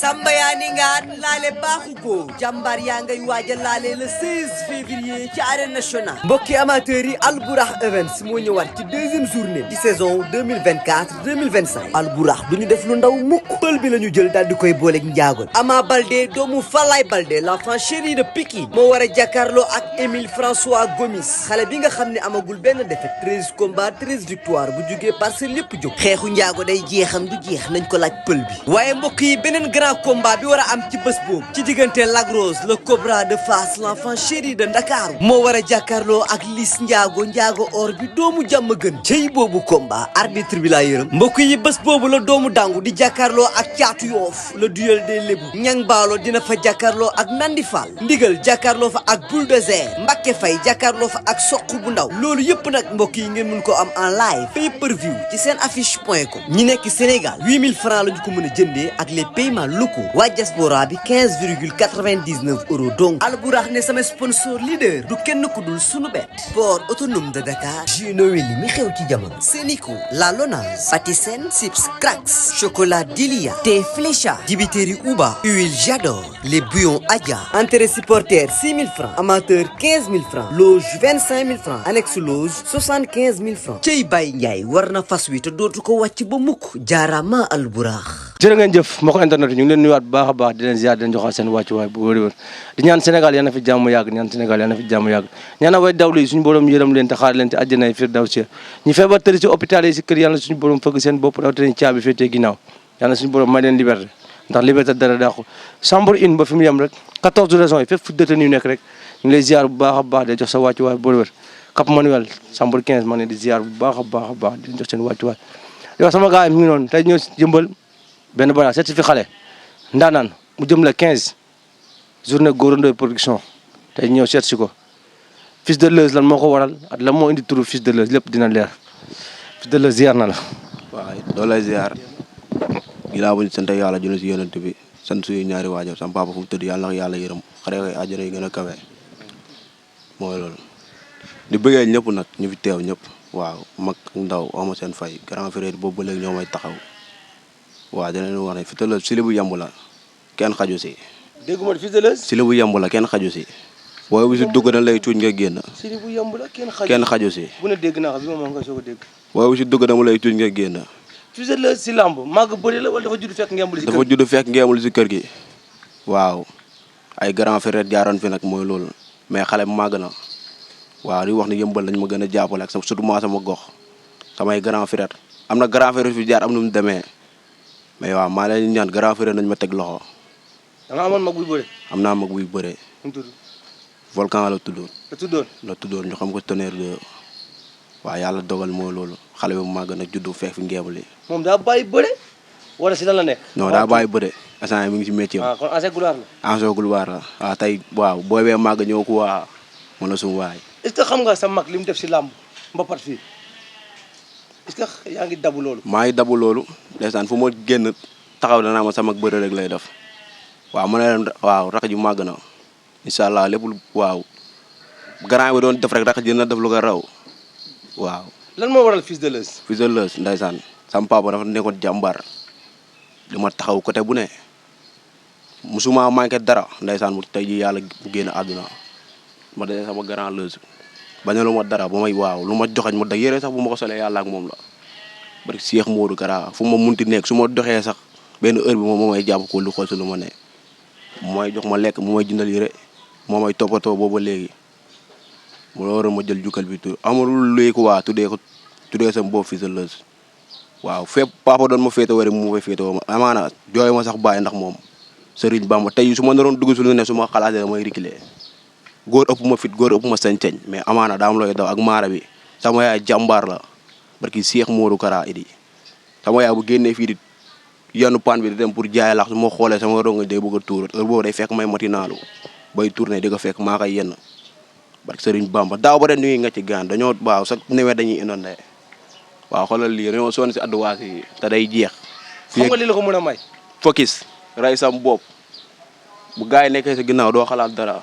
Samba yaa ni ngaan laale baaxu ko jàmbaar yaa ngay waaja laale le 16 février ci arène nationale mbokki amateurs yi Albourakh Events moo ñëwaat ci deuxième journée di saison 2024-2025 Albourakh du ñu def lu ndaw mukk pël bi la ñu jël daal di koy booleeg njaagoon Ama Baldé doomu Falaye Baldé l'enfant chéri de Pikine moo war a jàkkaarloo ak Émile François Gomis xale bi nga xam ne amagul benn défaite 13 combats 13 victoire bu jugee Parcelles lépp jóg xeexu njaago day jeexam du jeex nañ ko laaj pël bi waaye mbokk yi beneen grand combat bi war a am ci bés boobu ci diggante Lac Rose le Cobra de Fass l'enfant chéri de Ndakaaru moo war a jàkkaarloo ak Liss Ndiago or bi doomu jàmm gën cey boobu combat arbitre bi laa yërëm mbokk yi bés boobu la doomu dangu di jàkkaarloo ak caatu yoof le duel des lébu ñang baalo dina fa jàkkaarloo ak Nandi Fall ndigal jàkkaarloo fa ak bulldozer Mbacké Faye jàkkaarloo fa ak soq bu ndaw loolu yëpp nag mbokk yi ngeen mun ko am en live pay per view ci seen affiche.com ñi nekk Sénégal 8000 francs lañu ko mën a jëndee ak les paiements locaux waa diaspora bi 15,99 euros donc Albourakh ne sama sponsor leader du kenn ku dul sunu bet port autonome de Dakar jus Noël mi xew ci jamono Sénico La Lonase Patisen Sips Cracks chocolat Dilia thé Flécha dibiteri Uba huile J'adore les bouillons Adja entrée supporter 6000 francs amateur 15000 francs loge 25000 francs annexe loge 75000 francs cey Baye Ndiaye war na fas wi te dootu ko wàcc ba mukk jaarama Albourakh jërë ngeen jëf mbokk internet ñu ngi leen nuyuwaat bu baax a baax di leen ziar di leen joxaat seen wàccuwaay bu wër di ñaan Sénégal yal na fi jàmm yàgg ñaan Sénégal yal na fi jàmm yàgg ñaan way dawlu yi suñu borom yërëm leen te xaar leen te àjjana yi firdawsi ñu feebar tëri si hôpital yi si kër yàlla suñu borom fëgg seen bopp rawatina caabi féetee ginnaaw yàlla suñu borom may leen liberté ndax liberté dara dàqu chambre une ba fi mu yem rek 14 raisons yi fépp fu détenu nekk rek ñu ngi lay ziar bu baax a baax di jox sa wàccuwaay bu wër Cap Manuel chambre 15 ma ne di ziar bu baax a baax a baax di jox seen wàccuwaay di wax sama gars yi mi ngi noonu tey ñëw jëmbal benn bana certifié xale ndaanaan mu jëm la 15 journée Gora Ndoye production tey ñëw seet si ko Fils de Leuz lan moo ko waral ak lan moo indi turu Fils de Leuz lépp dina leer Fils de Leuz ziar na la. waaw doo lay ziar ginnaaw bu ñu sant yàlla jëlee si yonent bi sant suñu ñaari waajur sama papa fu mu tëdd yàlla na yàlla yërëm xare koy àjjana yi gën a kawe mooy loolu. di bëggee ñëpp nag ñu fi teew ñëpp waaw mag ndaw ama seen fay grand frère boobu ba léegi ñoo may taxaw. waaw dinañ wax ne Fils de Leuz si li bu yemb la kenn xaju si. dégguma Fils de Leuz. si li bu yemb la kenn xaju si. booy bu si dugg na lay tuuñ nga génn. si li bu yemb la kenn xaju si. bu ne dégg naa ko bi moom nga soog a dégg. booy bu si dugg dama lay tuuñ nga génn. Fils de Leuz si lamb màgg bëri la wala dafa judd fekk ngembul si kër gi. dafa judd fekk ngembul si kër gi. waaw ay grand frère jaaroon fi nag mooy loolu mais xale màgg na waaw di wax ne yëmbal lañ ma gën a jàppale ak surtout maa sama gox samay grand frère am na grand frère fi jaar am na mu demee. mais waaw maa leen ñaan grand frère nañ ma teg loxo. da nga amoon mag buy bëre. am naa mag buy bëre. mu tudd. volcan la tuddoon. la tuddoon ñu xam ko Tonnerre de waaw yàlla dogal moo loolu xale bu màgg nag juddu fekk fi ngeebali. moom daa bàyyi bëre wala si lan la nekk. non daa bàyyi bëre instant mi ngi si métier am. kon ancien gloire la. ancien gloire la waaw tey waaw booy bee màgg ñëw ko waa mën a suñu waay. est-ce que xam nga sa mag li mu def si làmb mbapat fii. est-ce que yaa ngi dabu loolu. maa ngi dabu loolu ndeysaan fu ma génn taxaw danaa ma sama bëre rek lay def waaw ma ne leen waaw rax ji màgg na incha allah lépp waaw grand bi doon def rek rax ji na def lu ko raw waaw. lan moo waral Fils de Leuz. Fils de Leuz ndeysaan sama papa dafa nekkoon jàmbaar di ma taxaw côté bu ne musuma manqué dara ndeysaan mu tey ji yàlla mu génn àdduna ma dee sama grand Leuz. bañalu ma dara ba may waaw lu ma joxañ ma da yére sax bu ma ko solee yàlla ak moom la bari Cheikh Modou Kara fu ma munti nekk su ma doxee sax benn heure bi moom moo may jàpp ko lu xool si lu ma ne mu may jox ma lekk mu may jëndal yére moo may toppatoo booba léegi mu la waroon ma jël jukkal bi tur amul léegi waa tuddee sama boobu Fils de Leuz waaw fépp papa doon ma féete wari mu fay féete woo ma amaana jooy ma sax bàyyi ndax moom Serigne Bamba tey su ma naroon dugg si lu ne su ma xalaatee damay reculer góor ëpp ma fit góor ëpp ma sañ-sañ mais amaana daa am looy daw ak maara bi sama yaay jàmbaar la barki Cheikh Modou Kara idi sama yaay bu génnee fii di yenn pan bi di dem pour jaay lax su ma xoolee sama ronga day bëgg a tuur heure boobu day fekk may matinaalu bay tourné di ko fekk maa koy yenn barki Serigne Bamba daaw ba ren ñu ngi nga ci gaan dañoo waaw sax newee dañuy inondé waaw xoolal lii dañoo sonn si adduwaas yi te day jeex. xam nga li la ko mën a may. focus rey sam bopp bu gars yi nekkee si ginnaaw doo xalaat dara.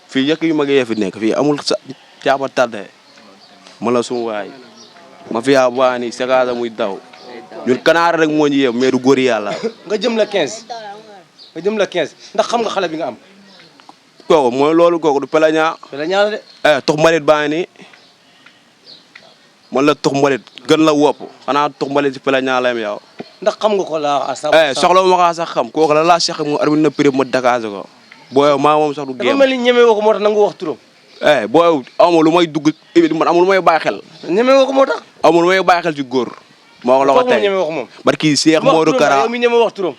fii yëkk yu mag yee fi nekk fii amul sa caaba tardé ma la sum waay ma fiyaa baani sekaasa muy daw ñun kanaara rek moo ñu yem mais du góor yàlla. nga jëm la 15 nga jëm la 15 ndax xam nga xale bi nga am. kooku mooy loolu kooku du pelañaa. pelañaa la de. tux mbalit baa ngi nii man la tux mbalit gën la wopp xanaa tux mbalit si pelañaa la yem yow. ndax xam nga ko la soxla ma kaa sax xam kooku la laa seq mu arbitre na prix ma dakaase ko. booy maa moom sax du géem. dafa mel ni ñeme woo ko moo tax nangu wax turam. booy amul lu may dugg man amul lu may bàyyi xel. ñeme woo ko moo tax. amul lu may bàyyi xel ci góor. moo ko la ko tey ñeme woo ko moom. barki Cheikh Modou Kara yow mi ñeme wax turam.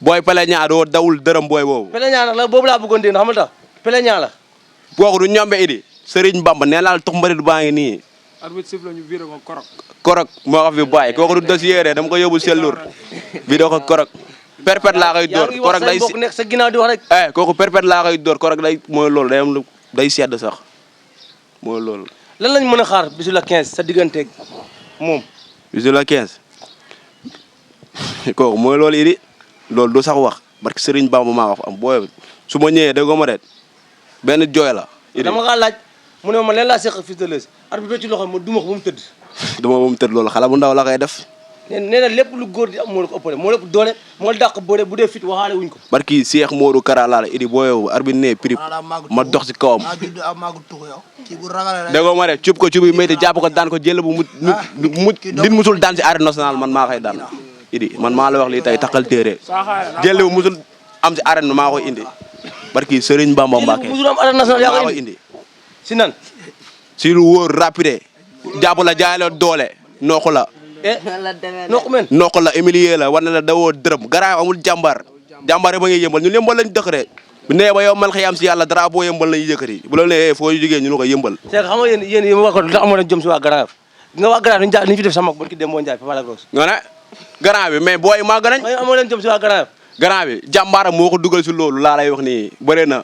booy pelañaa doo dawul dërëm booy boobu. pelañaa nag la boobu laa bëggoon dégg xam nga tax pelañaa la. kooku du ñombe idi Serigne Bamba nee naa la tux mbalit baa ngi nii. arbitre siffle ñu viré ko korok. korok moo ko fi bàyyi kooku du dossier dama ko yóbbu sellur bi doo ko korok perpète laa koy dóor korok day nekk sa ginnaaw di wax rek. kooku perpète laa koy dóor korok day mooy loolu day am lu day sedd sax mooy loolu. lan lañ mën a xaar bisu la 15 sa digganteeg moom. bisu la 15 kooku mooy loolu idi loolu du sax wax barki Serigne Bamba maa wax am booy su ma ñëwee déggoo ma de benn jooy la. idi dama kaa laaj mu ne ma leen laa seq Fils de Less arbitre ci loxo ma duma ko ba mu tëdd. duma ba mu tëdd loolu xale bu ndaw la koy def. nee na lépp lu góor di am moo la ko ëppale moo lépp doole moo la dàq boole bu dee fit waxaale wuñ ko. barki Cheikh Modou Kara laa la idi booyow arbitre ne prix ma dox si kawam. déggoo ma de cub ko cub yi métti jàpp ko daan ko jël bu mu din musul daan si arène nationale man maa koy daan idi man maa la wax lii tey taxal téere jël bu musul am si arène maa koy indi barki Serigne Bamba Mbacké musul am arène nationale yaa koy indi si nan si lu wóor rapide jàpp la jaay la doole nooxu la nooxu la humilier la war na la dawoo dërëm garaaw amul jàmbaar jàmbaar yi ba ngay yëmbal ñun yëmbal lañ dëkk de bu nee ba yow mal xëy am si yàlla drapeau yëmbal lañuy yëkkati bu la nee foo jógee ñu ko yëmbal c'est que xam nga yéen waa ko ndax amoon na jom si waa Grand Yoff nga waa Grand Yoff ni ñu fi def sama barki dem moo Njaay Papa la Grosse nga ne grand bi mais booy maa gënañ amoon leen jom si waa Grand Yoff grand bi jàmbaaram moo ko dugal si loolu laa lay wax nii bëre na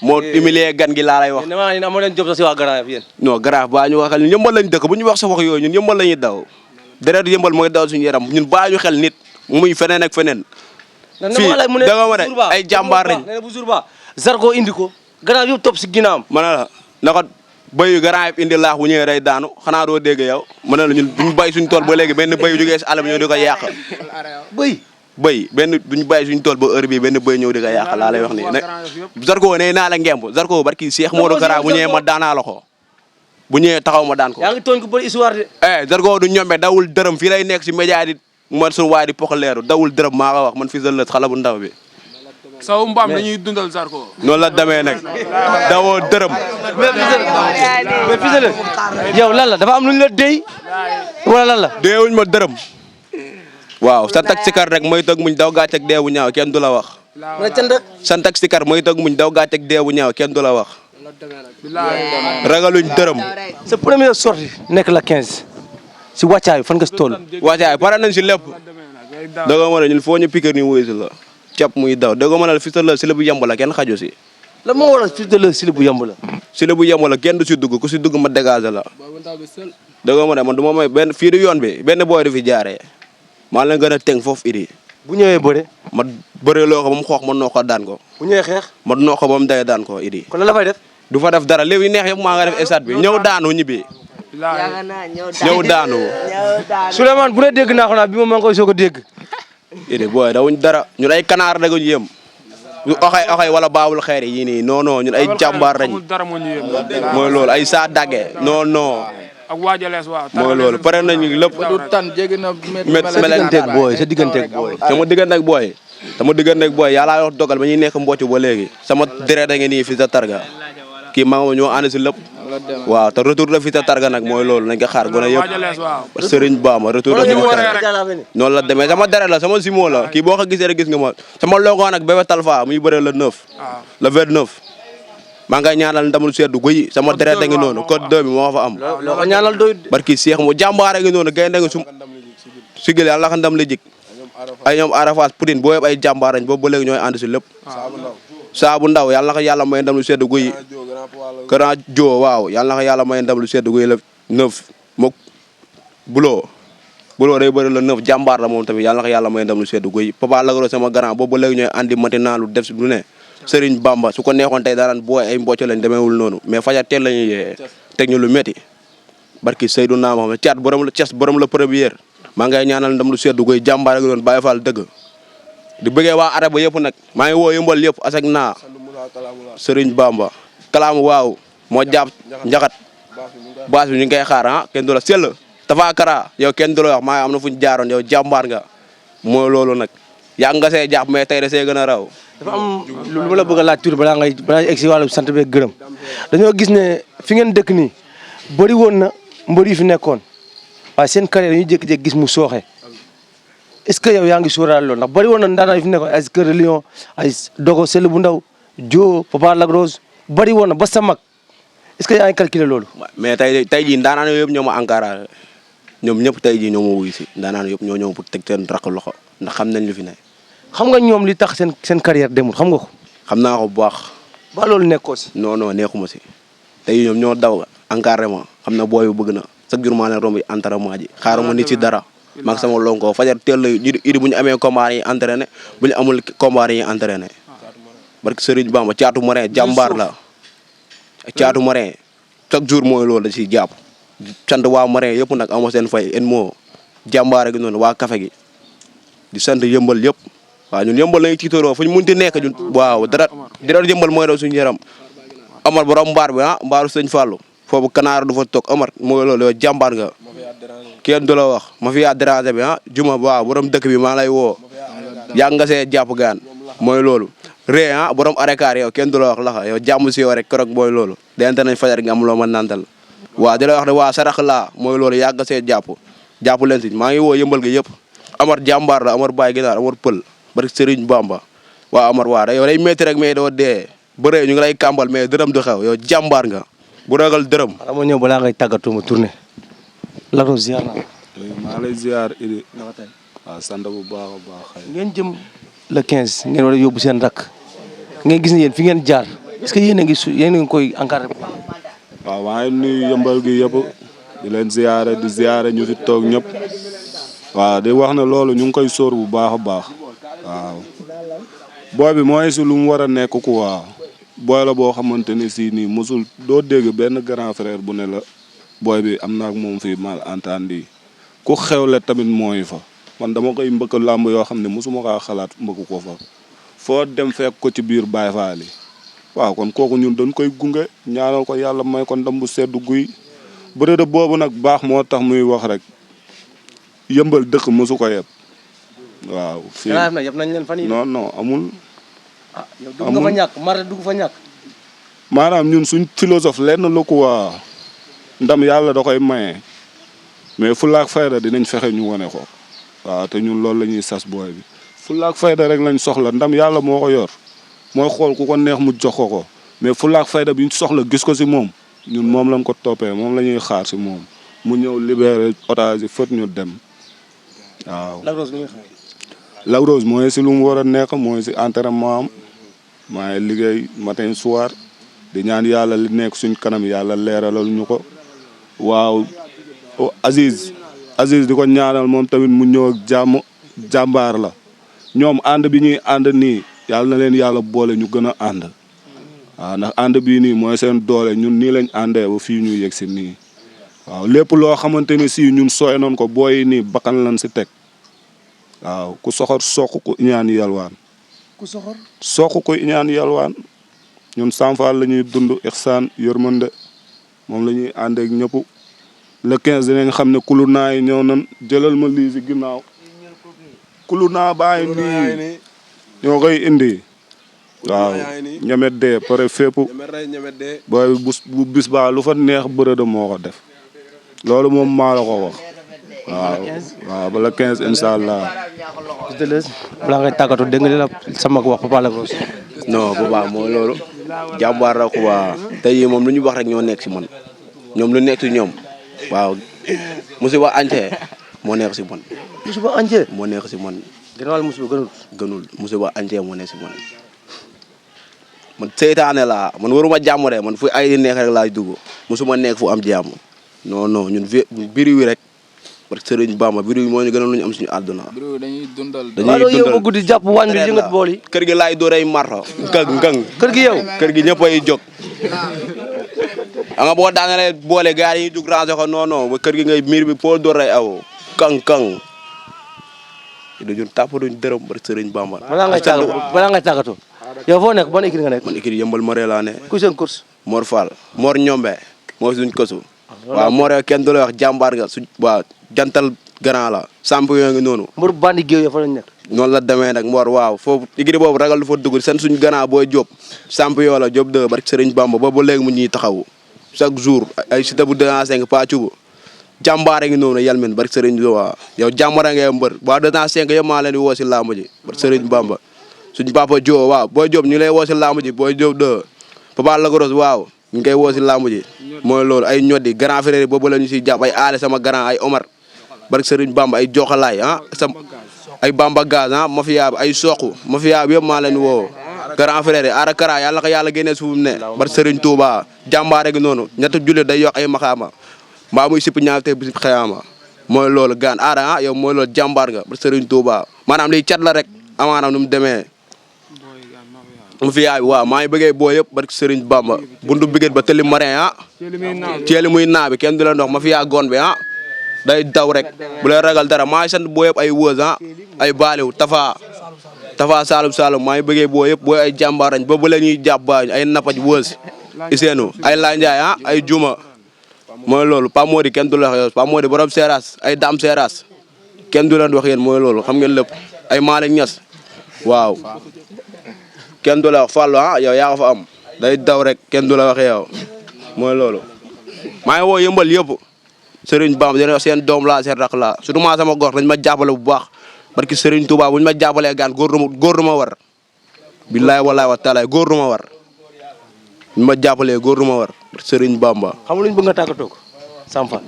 moo humilier gan gi laa lay wax dama ne amoon leen jom si waa Grand Yoff yéen non grand baa ñu waxal ñun yëmbal lañ dëkk bu ñu wax sa wax yooyu ñun yëmbal lañuy daw deret yëmbal mooy daw suñu yaram ñun baa ñu xel nit muy feneen ak feneen fii danga ma ne ay jàmbaar lañ bu jour ba Zarko indi ko Grand Yoff yëpp topp si ginnaawam ma ne la naka béyu Grand Yoff indi laax bu ñëwee day daanu xanaa doo dégg yow ma ne la ñun duñu bàyyi suñu tool ba léegi benn béyu jógee si àll bi ñëw di ko yàq béy benn duñu bàyyi suñu tool ba heure bi benn béy ñëw di ko yàq laa lay wax nii ne Zarko ne naa la ngemb Zarko barki Cheikh Modou Kara bu ñëwee ma daanaa la ko bu ñëwee taxaw ma daan ko yaa ngi tooñ ko bëri histoire de Zarko du ñombe dawul dërëm fii lay nekk si média di man suñu waay di poxaleeru dawul dërëm maa ko wax man Fils de Less xale bu ndaw bi saw mbaam dañuy dundal Zarko noonu la demee nag dawoo dërëm mais Fils de Less yow lan la dafa am lu ñu la déy wala lan la deewuñ ma dërëm waaw sant ak sikar rek mooy toog muñ daw gàcceeg deewu ñaaw kenn du la wax ma cënd sant ak sikar mooy toog muñ daw gàcceeg deewu ñaaw kenn du la wax ragaluñ dërëm sa première sortie nekk la 15 si wàccaay fan nga si toll waacaay pare nañ si lépp dëgg ma ne ñun foo ñu piquer ni wuyu si la cap muy daw dëgg ma ne Fils de Less si la bu yemb la kenn xaju si la moo waral Fils de Less si la bu yemb la si la bu yemb la kenn du si dugg ku si dugg ma dégager la dëgg ma ne man du ma may benn fii du yoon bi benn booy du fi jaaree maa leen gën a tënk foofu idi bu ñëwee bëre ma bëre loo ko ba mu xoox ma noo ko daan ko bu ñëwee xeex ma noo ko ba mu day daan ko idi kon la fay def du fa def dara léegi yi neex yëpp maa nga def stade bi ñëw daanu ñibbi ñëw daanu Souleymane bu dee dégg naa ko naa bi moom maa ngi koy soog a dégg idi booy dawuñ dara ñun ay kanaar daguñ yëm ñu oxay wala baabul xeer yi nii non non ñun ay jàmbaar lañ mooy loolu ay saa dagge non non ak waajalees waaw mooy loolu pare nañu lépp du tan jéggi na sa digganteeg booy sa digganteeg booy sama digganteeg booy yàllaa wax dogal ba ñuy nekk mbocc ba léegi sama deret a ngi nii Fils de Targa kii maa ngi ñoo ànd si lépp waaw te retour de Fils de Targa nag mooy loolu nañ ko xaar gone yëpp Serigne Bamba retour de Fils de Targa noonu la demee sama deret la sama simo la kii boo ko gisee rek gis nga ma sama logo nag Bébé Talfa muy bëre le 9 le 29 maa ngay ñaanal ndamul seddu guy sama deret a ngi noonu code 2 bi moo fa am loo ko ñaanal doy barki Cheikh mu jàmbaare ngi noonu gaynde nga sigil yàlla xa ndam la jik ay ñoom Arafat Poutine boo yëpp ay jàmbaarañ boobu ba léegi ñooy ànd si lépp saabu ndaw yàlla na ko yàlla may ndam lu seddu guy Grand Jo waaw yàlla na ko yàlla may ndam lu seddu guy la 9 mook buloo day bëri la 9 jàmbaar la moom tamit yàlla na ko yàlla may ndam lu seddu guy Papa Lagro sama grand boobu ba léegi ñooy andi matinaa lu def si lu ne Serigne Bamba su ko neexoon tey daaraan booy ay mbocc lañ demeewul noonu mais fajar teel la ñuy yee teg ñu lu métti barki Seydou Naa Mohamed caat borom la Thiès borom la première maa ngay ñaanal ndam lu seddu koy jàmbaar ak doon Baye Fall dëgg di bëggee waa araba yëpp nag maa ngi woo yëmbal yëpp asek naa Serigne Bamba kalaamu waaw moo jàpp njaxat baas bi ñu ngi koy xaar ah kenn du la sell Tafa Kara yow kenn du la wax maa am na fu ñu jaaroon yow jàmbaar nga mooy loolu nag yàgg nga see jàpp mais tey da see gën a raw. dafa am lu ma la bëgg a laaj tuuti balaa ngay egg si wàllu sant beeg gërëm dañoo gis ne fi ngeen dëkk nii bëri woon na mbër yu fi nekkoon waaye seen carrière dañuy jékki-jékki gis mu sooxe est-ce que yow yaa ngi sóoraale loolu ndax bëri woon na ndaanaan yu fi nekkoon ay Cœur de Lion ay Dogo Sell bu ndaw Jo Papa Lagrosse bëri woon na ba sa mag est-ce que yaa ngi calculer loolu. mais tey jii ndaanaan yëpp ñoo ma encouragé ñoom ñëpp tey jii ñoo ma wuyu si ndaanaan yëpp ñoo ñëw pour teg seen rakk loxo ndax xam nañ lu fi ne. xam nga ñoom li tax seen carrière demul xam nga ko. xam naa ko bu baax. ba loolu nekkoo si. non nekkuma si tey ñoom ñoo daw encadrement xam na booy bu bëgg na chaque jour maa leen romb entraînement ji xaaruma nit ci dara maag sama lonko fajar teel la idi bu ñu amee combat yi entraîné bu ñu amul combat yi entraîné barke Serigne Bamba caatu marin jàmbaar la caatu marin chaque jour mooy loolu da ciy jàpp sant waa marin yëpp nag amoo seen fay en moo jàmbaar gi noonu waa café gi di sant yëmbal yëpp waaw ñun yëmbal lañuy tiitaroo fu ñu munti nekk ñun waaw dara yëmbal mooy daw suñu yaram Omar borom mbaar bi mbaaru sëñ Fallou foofu kanaara du fa toog Omar mooy loolu yow jàmbaar nga kenn du la wax ma fi yaa déranger bi juma waaw borom dëkk bi maa lay woo yàgg nga see jàpp gaan mooy loolu ree borom arekaar yow kenn du la wax laxa yow jàmm si yow rek korog mooy loolu dente nañ fajar nga am loo ma nantal waaw di la wax ne waa sarax laa mooy loolu yàgg nga see jàpp leen si maa ngi woo yëmbal gi yëpp Omar jàmbaar la Omar Baye Ginaar Omar Pël barke Serigne Bamba waaw Omar waa yow day métti rek mais doo dee bëree ñu ngi lay kàmbal mais dërëm du xew yow jàmbaar nga bu ragal dërëm. xanaa ma ñëw balaa ngay tàggatoo ma tourné. Lagrosse ziar naa. maa lay ziar Idi. waaw sant bu baax a baax. ngeen jëm le 15 ngeen war a yóbbu seen rakk ngeen gis ne yéen fi ngeen jaar est-ce que yéen a ngi koy encadré. waaw maa ngi nuyu yëmbal gi yëpp di leen ziare ñu fi toog ñëpp. waaw di wax ne loolu ñu ngi koy sóor bu baax a baax. waaw booy bi mooy si lu mu war a nekk quoi. booy la boo xamante ne si nii mosul doo dégg benn grand frère bu ne la booy bi am na ak moom fii malentendu ku xewle tamit mooy fa man dama koy mbëkk làmb yoo xam ne mosuma kaa xalaat mbëkk ko fa foo dem fekk ko ci biir Baay Faal yi waaw kon kooku ñun dañ koy gunge ñaanal ko yàlla may ko ndam bu seddu guy bëre boobu nag baax moo tax muy wax rek yëmbal dëkk mosu ko yeb waaw. fii non amul. yow dugg nga fa ñàkk Marley dugg fa ñàkk. maanaam ñun suñ philosophe lenn la quoi ndam yàlla da koy maye mais fulaak fayda dinañ fexe ñu wane ko waaw te ñun loolu la ñuy sas booy bi fulaak fayda rek lañ soxla ndam yàlla moo ko yor mooy xool ku ko neex mu jox ko mais fulaak fayda bi ñu soxla gis ko si moom ñun moom lañ ko toppee moom la ñuy xaar si moom mu ñëw libéré otage yi fët ñu dem waaw. Lagrosse mooy si lu mu war a nekk mooy si entraînement am maa ngi liggéey matin soir di ñaan yàlla li nekk suñ kanam yàlla leeralal ñu ko waaw Aziz di ko ñaanal moom tamit mu ñëw ak jàmbaar la ñoom ànd bi ñuy ànd nii yàlla na leen yàlla boole ñu gën a ànd waaw ndax ànd bii nii mooy seen doole ñun nii lañ àndee ba fii ñu yegg si nii waaw lépp loo xamante ni si ñun sooy noon ko booy nii bakkan lañ si teg waaw ku soxor soq ku ñaan yalwaan soq ku ñaan yalwaan ñun Samfal la ñuy dund ixsaan yërmande moom la ñuy ànd ak ñëpp le 15 dinañ xam ne kulu naa yi ñëw nan jëlal ma lii si ginnaaw kulu naa bàyyi nii ñoo koy indi waaw ñemet dee pare fépp booy bu bis baa lu fa neex bërëda moo ko def loolu moom maa la ko wax waaw ba le 15 incha allah. balaa ngay tàggatoo dégg nga li la sama wax Papa Lagrosse. non Papa mooy loolu jàmbaar la quoi tey moom lu ñu wax rek ñoo nekk si man ñoom lu nekk si ñoom waaw musiba ante moo nekk si man. musiba ante moo nekk si man. gënal musiba gënul musiba ante moo nekk si man. man seytaane laa man waruma jàmm de man fu ay di nekk rek laay dugg musuma nekk fu am jàmm non ñun biri wi rek. parce que Serigne Bamba biir yi moo ñu gënoon lu ñu am suñu àdduna. dañuy dundal. yow ba guddi jàpp wàññi bi yëngat bool yi. kër gi laay dóoree marto. nkang kër gi yow. kër gi ñëpp ay jóg. nga boo daanalee boole gars yi ñu jug ranger ko non ba kër gi ngay miir bi foo dóor ay aw. kang. ñun tàppatuñ dërëm ba Sëriñ Bamba. balaa ngay tàggatoo yow foo nekk ban équipe nga nekk. man équipe yëmbal Maré laa ne. ku seen course. Mor Fall Mor Ñombe moo suñ kosu. waaw Mor kenn du la wax jàmbaar nga waaw jantal grand la. champion ngi noonu. mbër bandi géew ya fa lañ nekk. noonu la demee nag Mor waaw foofu équipe boobu ragal du fa dugg seen suñ grand booy Diop. champion la Diop de barke Sëriñ Bamba boobu ba léegi mu ñuy taxawu chaque jour ay Siteu bu 205 Pàccu jàmbaare ngi noonu yalmin barke Sëriñ Tuubaa yow jàmbaare ngay mbër waa 205 yëpp maa leen di woo si làmb ji barke Sëriñ Bamba suñ papa Diop waaw booy Diop ñu ngi lay woo si làmb ji booy Diop de papa Lagros waaw ñu ngi koy woo si làmb ji mooy loolu ay ñoddi grand frère yi boobu la ñu siy jàpp ay aale sama grand ay Omar barke Sëriñ Bamba ay joxalaay ay Bamba gaz mafia bi ay soq mafia bi yëpp maa leen woo grand frère yi aara kara yàlla ko yàlla génnee suuf ne barke Sëriñ Tuubaa jàmbaare gi noonu ñetti jullit day yokk ay maxaama mbaa muy sipp ñaar te bi sip xëyaama mooy loolu gaan aara yow mooy loolu jàmbaar nga barke Sëriñ Tuubaa maanaam liy cat la rek amaanaam nu mu demee mu fi yaay waaw maa ngi bëggee boo yëpp barke Sëriñ Bamba buntu biget ba tëli marin ceeli muy naa bi kenn du la ndox ma fi yaa goon bi day daw rek bu lay ragal dara maa ngi sant boo yëpp ay wëz ay baaliw tafa Saalum maa ngi bëggee boo yëpp booy ay jàmbaarañ ba bu la ñuy jàpp baañ ay napaj wëz iseenu ay lanjaay ay juma mooy loolu Pa Modi kenn du la wax yow Pa Modi borom seeraas ay daam seeraas kenn du leen wax yéen mooy loolu xam ngeen lépp ay Malick Niass waaw kenn du la wax Fallou yow yaa ko fa am day daw rek kenn du la wax yow mooy loolu maa ngi woo yëmbal yëpp Sëriñ Bamba dina seen doom laa seen rak laa surtout maa sama gox dañ ma jàppale bu baax parce que Sëriñ Touba buñ ma jàppalee gaan góor du ma war billaay wallaay wa taalaay góor du ma war buñ ma jàppalee góor du ma war Sëriñ Bamba xam luñ bëgg nga tàggatoo ko Sampa.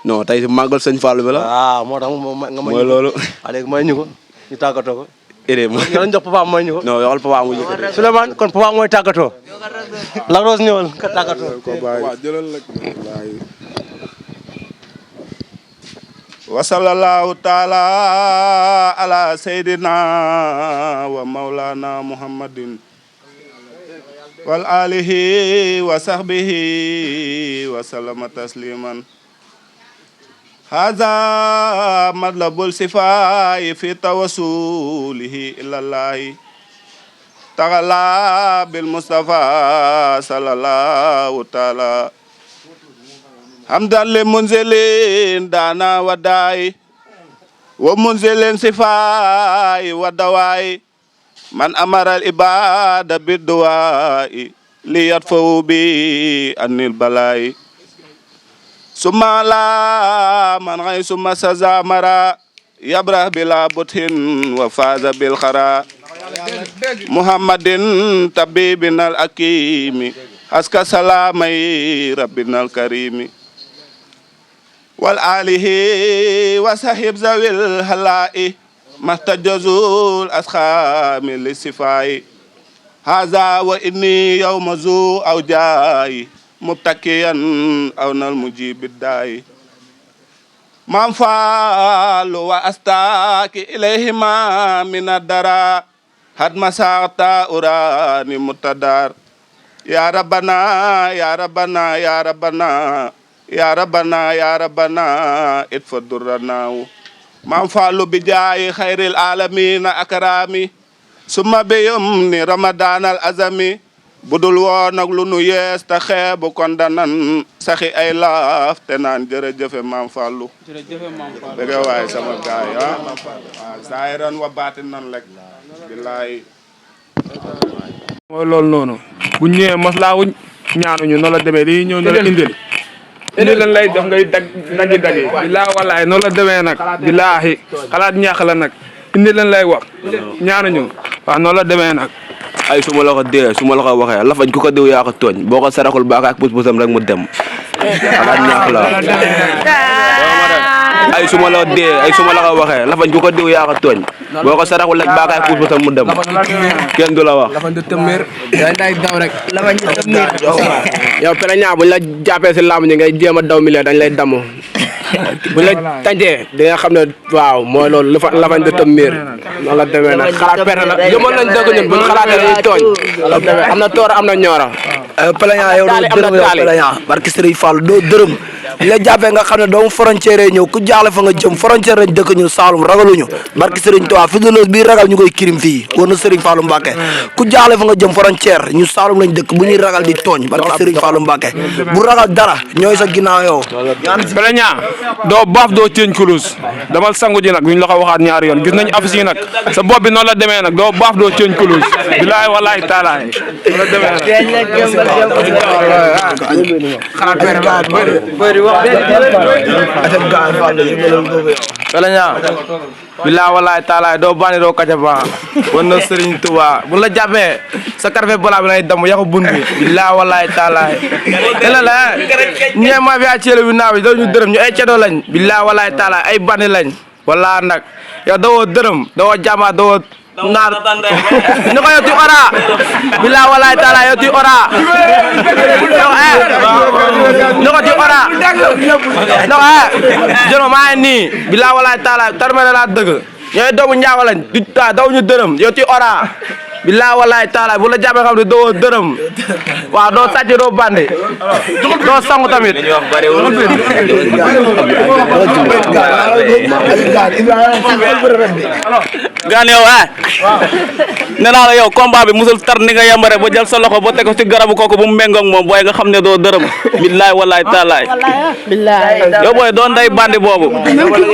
non tey si màggal sëñ Fallou bi la. moo tax nga may mooy loolu. léegi may ñu ko ñu tàggatoo ko. nga lañ jox papa may ñu ko. non yoxal papa mu njëkk. Souleymane kon papa mooy tàggatoo. Lac Rose ñëwal nga tàggatoo. waaw jëlal rek wa sallallahu taala ala sayyidina wa maulana muhammadin wal alihi wa sahbihi wa sallama tasliman hadha madlabul sifai fi tawassulihi ilallahi tagala bil mustafa sallallahu taala hamdan li munzilin dana wadai wa munzilin sifai wa dawai man amara al ibada bidduai li yatfawu bi anil balai summa la man ngay summa sazamara yabrah bila buthin wa faza bil khara muhammadin tabibinal akimi aska salamai rabbinal karimi wal alihi wa sahib zawil halai mahtajazul askhami lisifai haza wa inni yawma zu aw jai mubtakiyan aw nal mujibid dai man falu wa astaki ilayhima min ad-dara had masaqta urani mutadar ya rabbana ya rabbana ya rabbana ya rabbana ya rabbana itfa durrana man falu bi jaay khairil alamin akrami summa biyum ni ramadan al azami budul woon ak lu nu yees te xeebu kon danan saxi ay laaf te naan jërëjëfe Maam Fallu dëgg waaye sama gaay waaw zaahiran wa baatinan rek billaay mooy loolu noonu bu ñëwee maslaa wuñ ñaanuñu noonu la demee dañuy ñëw ne la indil lan lay def ngay dagi billaahi wallaahi noonu la demee nag billaahi xalaat ñaax la nag indi lan lay wax ñaanuñu waaw noonu la demee nag ay su ma la ko dee su ma la ko waxee lafañ ku ko diw yaa ko tooñ boo ko saraxul baaka ak pus-pusam rek mu dem xalaat ñaax la ay su ma la dee ay su ma la ko waxee lafañ ku ko diw yaa ko tooñ boo ko saraxul rek baaka ak pus-pusam mu dem kenn du la wax lafañ du tëmmir day daw rek lafañ du tëmmir yow pere ñaa buñ la jàppee si laamu ñi ngay jéem a daw milieu dañ lay damm buñ la tàncee di nga xam ne waaw mooy loolu lafañ du tëmmir noonu la demee nag xalaat perte la jëmoon nañ dëgg ñun buñ xalaatee dañuy tooñ am na toor am na ñoora Pelaña yow doo dërëm yow Pelaña barki Sëriñ Fall doo dërëm li la jàppee nga xam ne doomu frontière ñëw ku jaaxle fa nga jëm frontière lañ dëkk ñu Saalum ragaluñu barki Serigne Touba Fidèle bii ragal ñu koy kirim fii war na Serigne Fallou Mbacké ku jaaxle fa nga jëm frontière ñu Saalum lañ dëkk bu ñuy ragal di tooñ barki Serigne Fallou Mbacké bu ragal dara ñooy sa ginnaaw yow. Bele ñaa doo baaf doo ceeñ kulus damal sangu ji nag duñ la ko waxaat ñaari yoon gis nañ affiche yi nag sa bopp bi noonu la demee nag doo baaf doo ceeñ kulus bilaay walaay taalaay noonu la demee Bele ñaa bilaay walaay taalaay doo bani doo kacaba war na Serigne Touba bu la jàppee sa karfe balaa bi lay damm yaxu bun bi bilaay walaay taalaay dina la ñee ma fi a ceele bi naaw yi daw ñu dërëm ñu ay cedoo lañ bilaay walaay taalaay ay bani lañ wala nag yow dawoo dërëm dawoo jama dawoo naar ni ko yow ti ora bilaay walaay taalaay yow ti ora ni ko ti ora no jono maa ngi nii bilaay walaay taalaay tarmene laa dëgg ñooy doomu ñaawa lañ di daw ñu dërëm yow ti ora bilaay walaay taalaay bu la jàppee xam ne doo dërëm waaw doo sàcc doo bandi doo sangu tamit gaan yow nee naa la yow combat bi musul tar ni nga yambare ba jël sa loxo ba teg ko ci garabu kooku bu mu méngoog moom booy nga xam ne doo dërëm billaay walaay taalaay yow booy doo nday bandi boobu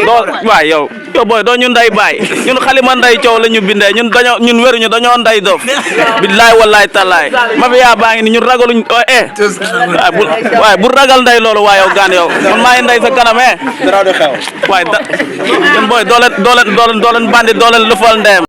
doo waay yow booy doo ñu nday baay ñun xalima nday coow la ñu bindee ñun wéruñu dañoo nday dof billaay walaay taalaay mafia baa ngi ni ñun ragaluñ waay bu ragal nday loolu waay yow gaan yow man maa ngi nday sa kanam waay da ñun booy doo leen bandi doo leen lëfal ndeyam